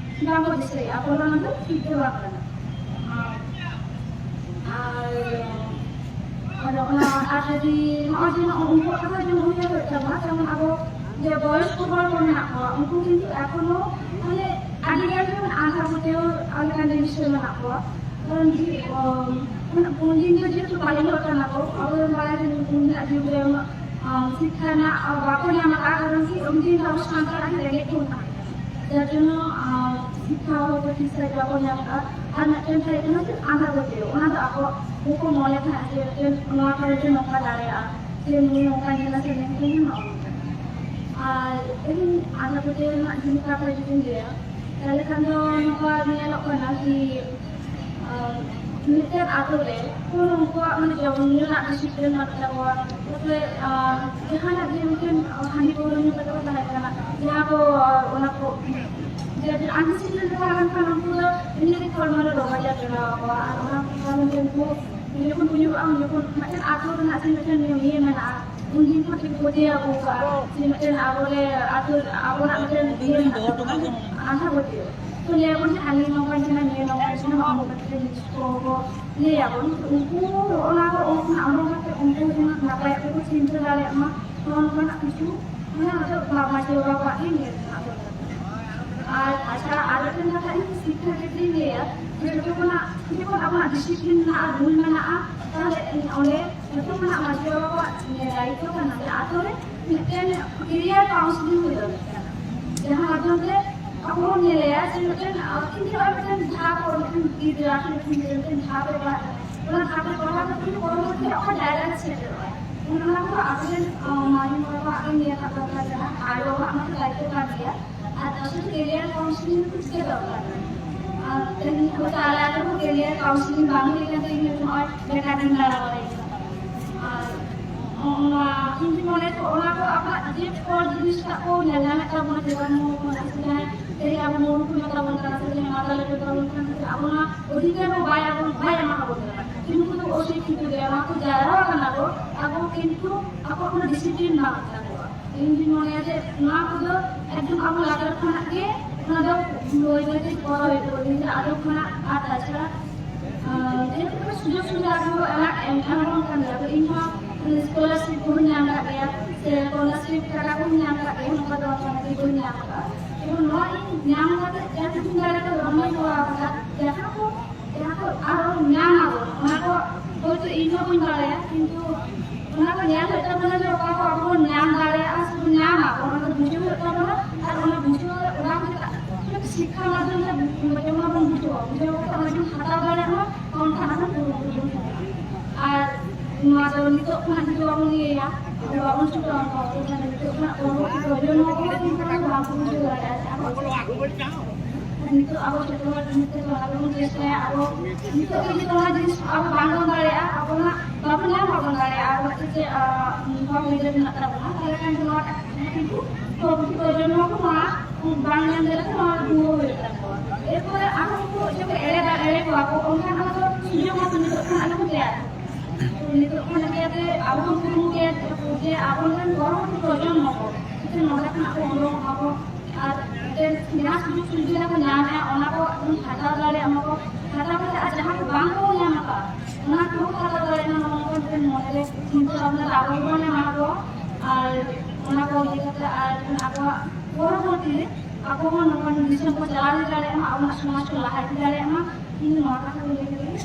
ᱵᱟᱝ ᱠᱚ ᱫᱤᱥᱟᱹᱭᱮᱫᱼᱟ᱾ ᱵᱚᱞᱮ ᱚᱱᱟ ᱫᱚ ᱴᱷᱤᱠ ᱜᱮ ᱵᱟᱝ ᱠᱟᱱᱟ᱾ ᱟᱨ, ᱟᱨ ᱚᱱᱟ, ᱟᱨ ᱡᱩᱫᱤ ᱱᱚᱜᱼᱚᱭ ᱡᱮ ᱱᱚᱜᱼᱚᱭ ᱩᱱᱠᱩᱣᱟᱜ ᱠᱟᱛᱷᱟ ᱡᱮᱢᱚᱱ ᱩᱭᱦᱟᱹᱨ ᱦᱩᱭᱩᱜ ᱛᱟᱵᱚᱱᱟ, ᱡᱮᱢᱚᱱ ᱟᱵᱚ ᱡᱮ ᱵᱚᱭᱚᱥᱠᱚ ᱦᱚᱲ ᱠᱚ ᱢᱮᱱᱟᱜ ᱠᱚᱣᱟ, ᱩᱱᱠᱩ ᱠᱤᱱᱛᱩ ᱮᱠᱷᱚᱱᱳ ᱢᱟᱱᱮ ᱟᱹᱰᱤ ᱜᱟᱱ ᱜᱮ ᱟᱸᱫᱷᱟ ᱯᱟᱹᱛᱭᱟᱹᱣ ᱞᱮᱠᱟᱱ ᱡᱤᱱᱤᱥ ᱨᱮ ᱢᱮᱱᱟᱜ ᱠᱚᱣᱟ᱾ ᱠᱟᱨᱚᱱ ᱡᱮ, ᱩᱱᱟᱹᱜ ᱯᱩᱱ ᱫᱤᱱ ᱫᱚ ᱡᱮᱦᱮᱛᱩ ᱯᱟᱹᱦᱤᱞ ᱦᱚᱲ ᱠᱟᱱᱟ ᱠᱚ, ᱟᱵᱚ ᱵᱚᱱ ᱵᱟᱲᱟᱭᱟ ᱡᱮ ᱩᱱᱟᱹᱜ ᱡᱩᱜᱽ ᱨᱮ ᱩᱱᱟᱹᱜ ᱥᱤᱠᱠᱷᱟ ᱨᱮᱱᱟᱜ ᱵᱟᱠᱚ ᱧᱟᱢ ᱟᱠᱟᱫᱼᱟ᱾ ᱠᱟᱨᱚᱱ ᱠᱤ ᱩᱱ ᱫᱤᱱ ᱫᱚ ᱟᱵᱚ ᱥᱟᱱᱛᱟᱲ ᱟᱹᱰᱤ ᱨᱮᱸᱜᱮᱡ ᱵᱚᱱ ᱛᱟᱦᱮᱸ ᱠᱟᱱᱟ, ᱡᱟᱨ ᱡᱚᱱᱱᱚ ᱥᱤᱠᱠᱷᱟ ᱦᱚᱸ ᱴᱷᱤᱠ ᱥᱟᱺᱦᱤᱡ ᱵᱟᱠᱚ ᱧᱟᱢ ᱟᱠᱟᱫᱼᱟ᱾ ᱟᱨ ᱢᱤᱫᱴᱮᱱ ᱛᱟᱦᱮᱸ ᱠᱟᱱᱟ ᱡᱮ ᱟᱸᱫᱷᱟ ᱯᱟᱹᱛᱭᱟᱹᱣ, ᱚᱱᱟ ᱫᱚ ᱟᱠᱚ ᱵᱟᱠᱚ ᱢᱚᱱᱮ ᱛᱟᱦᱮᱸᱫ ᱡᱮ ᱢᱤᱫᱴᱮᱱ ᱱᱚᱣᱟ ᱠᱚᱨᱮ ᱡᱮ ᱱᱚᱝᱠᱟ ᱫᱟᱲᱮᱭᱟᱜᱼᱟ, ᱡᱮ ᱱᱩᱭ ᱱᱚᱝᱠᱟ ᱧᱮᱞᱟ ᱥᱮ ᱱᱤᱝᱠᱟᱹ ᱧᱮᱞᱟ, ᱚᱱᱠᱟ᱾ ᱟᱨ ᱤᱧ ᱟᱸᱫᱷᱟ ᱯᱟᱹᱛᱭᱟᱹᱣ ᱨᱮᱱᱟᱜ ᱡᱩᱫᱤ ᱠᱟᱛᱷᱟ ᱡᱩᱫᱤᱧ ᱞᱟᱹᱭᱟ, ᱛᱟᱦᱞᱮ ᱠᱷᱟᱱ ᱫᱚ ᱱᱚᱝᱠᱟ ᱧᱮᱞᱚᱜ ᱠᱟᱱᱟ ᱠᱤ, ᱟᱨ ᱢᱤᱫᱴᱮᱱ ᱟᱛᱳ ᱨᱮ ᱠᱳᱱᱳ ᱩᱱᱠᱩᱣᱟᱜ ᱢᱟᱱᱮ ᱡᱚᱢ ᱧᱩ ᱨᱮᱱᱟᱜ ᱰᱤᱥᱤᱯᱞᱤᱱ ᱵᱟᱹᱱᱩᱜ ᱛᱟᱠᱚᱣᱟ᱾ ᱛᱟᱯᱚᱨᱮ, ᱟᱨ ᱡᱟᱦᱟᱱᱟᱜ ᱜᱮ ᱢᱤᱫᱴᱮᱱ ᱦᱟᱺᱰᱤ ᱯᱟᱹᱣᱨᱟᱹ ᱧᱩ ᱠᱟᱛᱮ ᱠᱚ ᱛᱟᱦᱮᱸ ᱠᱟᱱᱟ, ᱡᱟᱦᱟᱸ ᱠᱚ, ᱟᱨ ᱚᱱᱟ ᱠᱚ ᱡᱮ ᱟᱱᱰᱤᱥᱤᱯᱞᱤᱱ ᱨᱮ ᱛᱟᱦᱮᱸ ᱞᱮᱱᱠᱷᱟᱱ ᱩᱱᱠᱩ ᱫᱚ ᱮᱢᱱᱤ ᱨᱮᱜᱮ ᱦᱚᱲᱢᱚ ᱨᱮ ᱨᱳᱜᱽ ᱟᱡᱟᱨ ᱡᱚᱲᱟᱣ ᱟᱠᱚᱣᱟ᱾ ᱟᱨ ᱚᱱᱟ ᱠᱟᱨᱚᱱ ᱛᱮ ᱩᱱᱠᱩ ᱡᱚᱠᱷᱚᱱ ᱦᱩᱭᱩᱜᱼᱟ, ᱩᱱ ᱡᱚᱠᱷᱚᱱ ᱢᱤᱫᱴᱮᱱ ᱟᱛᱳ ᱨᱮᱱᱟᱜ ᱡᱮ ᱢᱤᱫᱴᱮᱱ ᱤᱭᱟᱹ ᱢᱮᱱᱟᱜᱼᱟ, ᱩᱱ ᱫᱤᱱ ᱠᱷᱚᱱ ᱠᱚ ᱯᱟᱹᱛᱭᱟᱹᱣ ᱟᱹᱜᱩ ᱠᱟᱜᱼᱟ ᱡᱮ ᱢᱤᱫᱴᱮᱱ ᱟᱵᱚᱨᱮ ᱟᱛᱳ, ᱟᱵᱚᱱᱟᱜ ᱢᱤᱫᱴᱮᱱ ᱤᱭᱟᱹ ᱢᱮᱱᱟᱜ ᱛᱟᱵᱚᱱᱟ, ᱟᱸᱫᱷᱟ ᱯᱟᱹᱛᱭᱟᱹᱣ᱾ ᱛᱚ ᱞᱟᱹᱭ ᱟᱵᱚᱱ ᱡᱮ ᱦᱟᱹᱱᱤ ᱱᱚᱝᱠᱟᱭ ᱠᱟᱱᱟ, ᱱᱤᱭᱟᱹ ᱱᱚᱝᱠᱟᱭ ᱠᱟᱱᱟ, ᱦᱚᱸᱜᱼᱚ ᱱᱚᱝᱠᱟ ᱠᱟᱛᱮ ᱡᱤᱱᱤᱥ ᱠᱚ ᱠᱚ ᱞᱟᱹᱭ ᱟᱵᱚᱱ᱾ ᱛᱚ ᱩᱱᱠᱩ ᱚᱱᱟ ᱠᱚ ᱩᱱᱠᱩ ᱱᱟᱯᱟᱭ ᱛᱮᱠᱚ ᱪᱤᱱᱛᱟᱹ ᱫᱟᱲᱮᱭᱟᱜ ᱢᱟ, ᱱᱚᱜᱼᱚ ᱱᱚᱝᱠᱟᱱᱟᱜ ᱠᱤᱪᱷᱩ ᱢᱟᱱᱮ ᱦᱚᱭᱛᱳ ᱢᱟ-, ᱢᱟᱹᱡᱷᱤ ᱵᱟᱵᱟ ᱠᱚᱣᱟᱜ ᱜᱮ ᱧᱮᱞ ᱨᱮᱱᱟᱜ ᱫᱚᱨᱠᱟᱨ᱾ ᱟᱨ ᱟᱪᱪᱷᱟ, ᱟᱨ ᱢᱤᱫᱴᱮᱱ ᱠᱟᱛᱷᱟ ᱤᱧ ᱥᱤᱠᱠᱷᱟ ᱠᱷᱮᱛᱨᱮᱧ ᱞᱟᱹᱭᱟ, ᱡᱮ ᱡᱚᱛᱚ ᱠᱷᱚᱱᱟᱜ, ᱡᱚᱠᱷᱚᱱ ᱟᱵᱚᱱᱟᱜ ᱰᱤᱥᱤᱯᱞᱤᱱ ᱢᱮᱱᱟᱜᱼᱟ, ᱨᱩᱞ ᱢᱮᱱᱟᱜᱼᱟ, ᱛᱟᱦᱞᱮ ᱚᱸᱰᱮ ᱡᱚᱛᱚ ᱠᱷᱚᱱᱟᱜ ᱢᱟᱹᱡᱷᱤ ᱵᱟᱵᱟ ᱠᱚᱣᱟᱜ ᱫᱟᱭᱤᱛᱛᱚ ᱠᱟᱱᱟ ᱡᱮ ᱟᱛᱳ ᱨᱮ ᱢᱤᱫᱴᱮᱱ ᱠᱮᱨᱤᱭᱟᱨ ᱠᱟᱣᱩᱱᱥᱤᱞᱤᱝ ᱦᱩᱭ ᱫᱚᱨᱠᱟᱨ ᱠᱟᱱᱟ, ᱡᱟᱦᱟᱸ ᱢᱟᱫᱽᱫᱷᱚᱢ ᱛᱮ ᱟᱵᱚ ᱵᱚᱱ ᱧᱮᱞᱮᱭᱟ ᱡᱮ ᱢᱤᱫᱴᱮᱱ, ᱟᱸ, ᱤᱧ ᱴᱷᱮᱱ ᱟᱨ ᱢᱤᱫᱴᱮᱱ ᱫᱷᱟᱯ, ᱢᱤᱫᱴᱮᱱ ᱜᱤᱫᱽᱨᱟᱹ ᱟᱨ ᱢᱤᱫᱴᱮᱱ ᱜᱤᱫᱽᱨᱟᱹ ᱢᱤᱫᱴᱮᱱ ᱫᱷᱟᱯ ᱨᱮ ᱯᱟᱲᱦᱟᱜ ᱠᱟᱱᱟ, ᱚᱱᱟ ᱫᱷᱟᱯ ᱨᱮ ᱯᱟᱲᱦᱟᱣ ᱠᱟᱛᱮ ᱩᱱᱤ ᱯᱚᱨᱚᱵᱚᱨᱛᱤ ᱚᱠᱟ ᱡᱟᱭᱜᱟ ᱨᱮ ᱥᱮᱴᱮᱨᱚᱜᱼᱟᱭ, ᱚᱱᱟ ᱠᱚ ᱟᱵᱚᱨᱮᱱ, ᱟᱸ, ᱢᱟᱹᱡᱷᱤ ᱢᱚᱬᱮ ᱠᱚᱣᱟᱜ ᱜᱮ ᱧᱮᱞ ᱦᱟᱛᱟᱣ ᱫᱚᱨᱠᱟᱨ ᱠᱟᱱᱟ᱾ ᱟᱭᱳ ᱵᱟᱵᱟᱣᱟᱜ ᱢᱟ ᱫᱟᱭᱤᱛᱛᱚ ᱠᱟᱱ ᱜᱮᱭᱟ᱾ ᱟᱨ ᱛᱟᱨ ᱥᱟᱛᱷᱮ ᱠᱮᱨᱤᱭᱟᱨ ᱠᱟᱣᱩᱱᱥᱤᱞᱤᱝ ᱦᱚᱸ ᱪᱤᱠᱟᱹ ᱫᱚᱨᱠᱟᱨ ᱠᱟᱱᱟ? ᱟᱨ ᱛᱮᱦᱮᱧ ᱦᱚᱭᱛᱳ ᱟᱞᱮ ᱟᱛᱳ ᱨᱮᱦᱚᱸ ᱠᱮᱨᱤᱭᱟᱨ ᱠᱟᱣᱩᱱᱥᱤᱞᱤᱝ ᱵᱟᱝ ᱦᱩᱭ ᱠᱟᱱ ᱛᱮ ᱤᱧ ᱦᱚᱸ ᱱᱚᱜᱼᱚᱭ ᱵᱮᱠᱟᱨ ᱨᱤᱧ ᱫᱟᱬᱟ ᱵᱟᱲᱟᱭ ᱠᱟᱱᱟ᱾ ᱟᱨ ᱚᱱᱟ ᱤᱧ ᱢᱚᱱᱮ ᱠᱚ ᱚᱱᱟ ᱠᱚ ᱟᱵᱚᱣᱟᱜ ᱡᱮ ᱠᱚ ᱡᱤᱱᱤᱥᱴᱟᱜ ᱠᱚ ᱧᱮᱞ ᱧᱟᱢᱮᱫ ᱛᱟᱵᱚᱱᱟ, ᱡᱮᱢᱚᱱ ᱱᱚᱣᱟ ᱠᱚ ᱡᱟᱦᱟᱸᱭ ᱛᱮᱦᱮᱧ ᱟᱵᱚ ᱢᱩᱨᱩᱠᱷ ᱢᱮᱛᱟ ᱵᱚᱱ ᱠᱟᱱᱟ ᱥᱮ ᱡᱟᱦᱟᱸᱭ ᱢᱟᱛᱟᱞᱮ ᱢᱮᱛᱟ ᱵᱚᱱ ᱠᱟᱱᱟ, ᱥᱮ ᱟᱵᱚ ᱱᱚᱣᱟ ᱚᱫᱷᱤᱠᱟᱨ ᱦᱚᱸ ᱵᱟᱭ ᱟᱵᱚᱱ, ᱵᱟᱭ ᱮᱢᱟ ᱟᱵᱚᱱ ᱠᱟᱱᱟ᱾ ᱠᱤᱱᱛᱩ ᱩᱱᱠᱩ ᱫᱚ ᱚᱥᱤᱠᱠᱷᱤᱛᱚ ᱜᱮᱭᱟ, ᱱᱚᱣᱟ ᱠᱚ ᱡᱟᱣᱨᱟ ᱠᱟᱱᱟ ᱠᱚ, ᱟᱵᱚ ᱠᱤᱱᱛᱩ ᱟᱠᱚᱣᱟᱜ ᱠᱳᱱᱳ ᱰᱤᱥᱤᱯᱞᱤᱱ ᱵᱟᱝ ᱛᱟᱠᱚᱣᱟ᱾ ᱤᱧ ᱫᱩᱧ ᱢᱚᱱᱮᱭᱟ ᱡᱮ ᱱᱚᱣᱟ ᱠᱚᱫᱚ ᱮᱠᱫᱚᱢ ᱟᱵᱚ ᱞᱟᱛᱟᱨ ᱠᱷᱚᱱᱟᱜ ᱜᱮ ᱚᱱᱟ ᱫᱚ ᱵᱟᱹᱭ ᱵᱟᱹᱭ ᱛᱮ ᱠᱚᱨᱟᱣ ᱦᱩᱭᱩᱜ ᱛᱟᱵᱚᱱᱟ, ᱱᱤᱡᱮᱨ ᱟᱛᱳ ᱠᱷᱚᱱᱟᱜ᱾ ᱟᱨ ᱛᱟᱪᱷᱟᱲᱟ, ᱟᱸ, ᱡᱮᱦᱮᱛᱩ ᱥᱩᱡᱳᱜᱽ ᱥᱩᱵᱤᱫᱷᱟ ᱟᱵᱚ ᱮᱢᱟ, ᱮᱢ, ᱮᱢᱟ ᱵᱚᱱ ᱠᱟᱱ ᱜᱮᱭᱟ᱾ ᱛᱚ ᱤᱧ ᱦᱚᱸ ᱥᱠᱚᱞᱟᱨᱥᱤᱯ ᱠᱚᱦᱚᱸᱧ ᱧᱟᱢ ᱟᱠᱟᱫ ᱜᱮᱭᱟ, ᱥᱮ ᱥᱠᱚᱞᱟᱨᱥᱤᱯ ᱴᱟᱠᱟ ᱠᱚᱦᱚᱸᱧ ᱧᱟᱢ ᱟᱠᱟᱫ ᱜᱮᱭᱟ, ᱱᱚᱝᱠᱟ ᱫᱚ ᱵᱟᱝ ᱠᱟᱱᱟ ᱡᱮ ᱵᱟᱹᱧ ᱧᱟᱢ ᱟᱠᱟᱫᱼᱟ᱾ ᱱᱚᱣᱟ ᱤᱧ ᱧᱟᱢ ᱠᱟᱛᱮ ᱡᱟᱦᱟᱸ ᱛᱤᱱᱟᱹᱜ ᱫᱟᱲᱮ ᱠᱟᱛᱮ ᱵᱟᱹᱧ ᱠᱚᱨᱟᱣ ᱟᱠᱟᱫᱟ, ᱡᱟᱦᱟᱸ ᱠᱚ ᱡᱟᱦᱟᱸ ᱠᱚ ᱟᱨᱚ ᱧᱟᱢ ᱟᱵᱚ, ᱚᱱᱟ ᱠᱚ ᱦᱚᱭᱛᱳ ᱤᱧ ᱦᱚᱸ ᱵᱟᱹᱧ ᱵᱟᱲᱟᱭᱟ, ᱠᱤᱱᱛᱩ ᱚᱱᱟ ᱠᱚ ᱧᱮᱞ ᱦᱩᱭᱩᱜ ᱛᱟᱵᱚᱱᱟ ᱡᱮ ᱚᱠᱟ ᱠᱚ ᱟᱵᱚ ᱵᱚᱱ ᱧᱟᱢ ᱫᱟᱲᱮᱭᱟᱜᱼᱟ ᱥᱮ ᱵᱚᱱ ᱧᱟᱢᱟ, ᱚᱱᱟ ᱠᱚ ᱵᱩᱡᱷᱟᱹᱣ ᱦᱩᱭᱩᱜ ᱛᱟᱵᱚᱱᱟ᱾ ᱟᱨ ᱚᱱᱟ ᱵᱩᱡᱷᱟᱹᱣ, ᱚᱱᱟ ᱠᱚ ᱪᱮᱫᱟᱜ ᱥᱤᱠᱠᱷᱟ ᱢᱟᱫᱽᱫᱷᱚᱢ ᱛᱮ ᱡᱮᱢᱚᱱ ᱵᱚᱱ ᱵᱩᱡᱷᱟᱹᱣᱟ, ᱵᱩᱡᱷᱟᱹᱣ ᱠᱟᱛᱮ ᱚᱱᱟ ᱡᱩᱫᱤ ᱦᱟᱛᱟᱣ ᱫᱟᱲᱮᱭᱟᱜ ᱢᱟ, ᱚᱱᱠᱟ ᱟᱵᱚ ᱯᱩᱨᱟᱹ ᱵᱩᱡᱷᱟᱹᱣ ᱠᱟᱱᱟ᱾ ᱟᱨ ᱱᱚᱣᱟ ᱫᱚ ᱱᱤᱛᱚᱜ ᱠᱷᱚᱱᱟᱜ ᱡᱩᱫᱤ ᱵᱟᱵᱚᱱ ᱤᱭᱟᱹᱭᱟ, ᱵᱟᱵᱚᱱ ᱪᱷᱩᱴᱟᱹᱣᱟ, ᱱᱤᱛᱚᱜ ᱠᱷᱚᱱᱟᱜ ᱯᱚᱨᱚᱵᱚᱨᱛᱤ ᱯᱨᱚᱡᱚᱱᱢᱚ ᱠᱚ ᱠᱤᱱᱛᱩ ᱚᱱᱟ ᱫᱚ ᱵᱟᱝ ᱠᱚ ᱵᱩᱡᱷᱟᱹᱣ ᱫᱟᱲᱮᱭᱟᱜᱼᱟ ᱡᱮ ᱟᱵᱚ ᱱᱤᱛᱚᱜ ᱟᱵᱚ ᱡᱚᱛᱚ ᱦᱚᱲ ᱡᱩᱢᱤᱫ ᱠᱟᱛᱮ ᱚᱱᱟ ᱜᱮᱵᱚᱱ ᱪᱮᱥᱴᱟᱭᱟ᱾ ᱟᱵᱚ ᱱᱤᱛᱚᱜ ᱜᱮ ᱡᱩᱫᱤ ᱚᱱᱟ ᱡᱤᱱᱤᱥ ᱟᱵᱚ ᱵᱟᱝ ᱵᱚᱱ ᱫᱟᱲᱮᱭᱟᱜᱼᱟ, ᱟᱵᱚ ᱚᱱᱟ ᱵᱟᱵᱚᱱ ᱧᱟᱢ ᱵᱟᱵᱚᱱ ᱫᱟᱲᱮᱭᱟᱜᱼᱟ᱾ ᱟᱵᱚ ᱪᱮᱫ ᱪᱮᱫ, ᱟᱸ, ᱦᱚᱠ ᱟᱹᱭᱫᱟᱹᱨ ᱢᱮᱱᱟᱜ ᱛᱟᱵᱚᱱᱟ, ᱛᱟᱦᱚᱞᱮ ᱠᱷᱟᱱ ᱫᱚ ᱱᱚᱣᱟ ᱴᱟᱜ ᱠᱤᱱᱛᱩ ᱯᱨᱚᱵᱷᱩ ᱯᱨᱚᱡᱚᱱᱢᱚ ᱠᱚ ᱱᱚᱣᱟ ᱵᱟᱝ ᱧᱟᱢ ᱫᱟᱲᱮ ᱛᱮ ᱱᱚᱣᱟ ᱰᱩᱵᱟᱹᱣ ᱦᱩᱭᱩᱜ ᱛᱟᱠᱚᱣᱟ᱾ ᱮᱨᱯᱚᱨᱮ ᱟᱨᱦᱚᱸ ᱩᱱᱠᱩ ᱡᱚᱠᱷᱚᱱ ᱮᱲᱮ ᱫᱟ-, ᱮᱲᱮ ᱠᱚᱣᱟ ᱠᱚ, ᱚᱱᱠᱟᱱ ᱟᱵᱚ ᱥᱩᱡᱳᱜᱽ ᱢᱟᱛᱚ ᱱᱤᱛᱚᱜ ᱠᱷᱚᱱᱟᱜ ᱜᱮᱵᱚᱱ ᱛᱮᱭᱟᱨ᱾ ᱛᱚ ᱱᱤᱛᱚᱜ ᱠᱷᱚᱱᱟᱜ ᱜᱮ ᱟᱵᱚ ᱵᱚᱱ ᱠᱩᱨᱩᱢᱩᱴᱩᱭᱟ ᱡᱮ ᱟᱵᱚᱨᱮᱱ ᱯᱚᱨᱚᱵᱚᱨᱛᱤ ᱯᱨᱚᱡᱚᱱᱢᱚ ᱠᱚ ᱡᱟᱛᱮ ᱱᱚᱰᱮ ᱠᱷᱚᱱᱟᱜ ᱠᱚ ᱩᱰᱩᱝᱚᱜᱼᱟ ᱠᱚ᱾ ᱟᱨ ᱢᱤᱫᱴᱮᱱ ᱡᱟᱦᱟᱸ ᱥᱩᱡᱳᱜᱽ ᱥᱩᱵᱤᱫᱷᱟ ᱠᱚ ᱧᱟᱢᱮᱫᱼᱟ, ᱚᱱᱟ ᱠᱚ ᱦᱟᱛᱟᱣ ᱫᱟᱲᱮᱭᱟᱜ ᱢᱟᱠᱚ, ᱦᱟᱛᱟᱣ ᱠᱟᱛᱮ ᱟᱨ ᱡᱟᱦᱟᱸ ᱠᱚ ᱵᱟᱝ ᱠᱚ ᱧᱟᱢ ᱟᱠᱟᱫ, ᱚᱱᱟ ᱠᱚᱦᱚᱸ ᱦᱟᱛᱟᱣ ᱫᱟᱲᱮᱭᱟᱜ ᱢᱟ, ᱱᱚᱣᱟ ᱠᱚ ᱢᱤᱫᱴᱮᱱ ᱢᱚᱱᱮᱨᱮ ᱪᱤᱱᱛᱟᱹ ᱵᱷᱟᱵᱽᱱᱟ ᱟᱵᱚ ᱜᱮᱵᱚᱱ ᱧᱟᱢᱟ ᱟᱵᱚ᱾ ᱟᱨ ᱚᱱᱟ ᱠᱚ ᱤᱭᱟᱹ ᱠᱟᱛᱮ ᱟᱨ ᱟᱵᱚᱣᱟᱜ ᱯᱚᱨᱚᱵᱚᱨᱛᱤ ᱨᱮ ᱟᱠᱚ ᱦᱚᱸ ᱱᱚᱝᱠᱟᱱ ᱫᱤᱥᱚᱢ ᱠᱚ ᱪᱟᱞᱟᱣ ᱤᱫᱤ ᱫᱟᱲᱮᱭᱟᱜ ᱢᱟ, ᱟᱵᱚᱱᱟᱜ ᱥᱚᱢᱟᱡᱽ ᱠᱚ ᱞᱟᱦᱟ ᱤᱫᱤ ᱫᱟᱲᱮᱭᱟᱜ ᱢᱟ᱾ ᱤᱧ ᱱᱚᱣᱟ ᱠᱟᱛᱷᱟ ᱠᱚ ᱞᱟᱹᱭ ᱠᱟᱛᱮ ᱜᱮ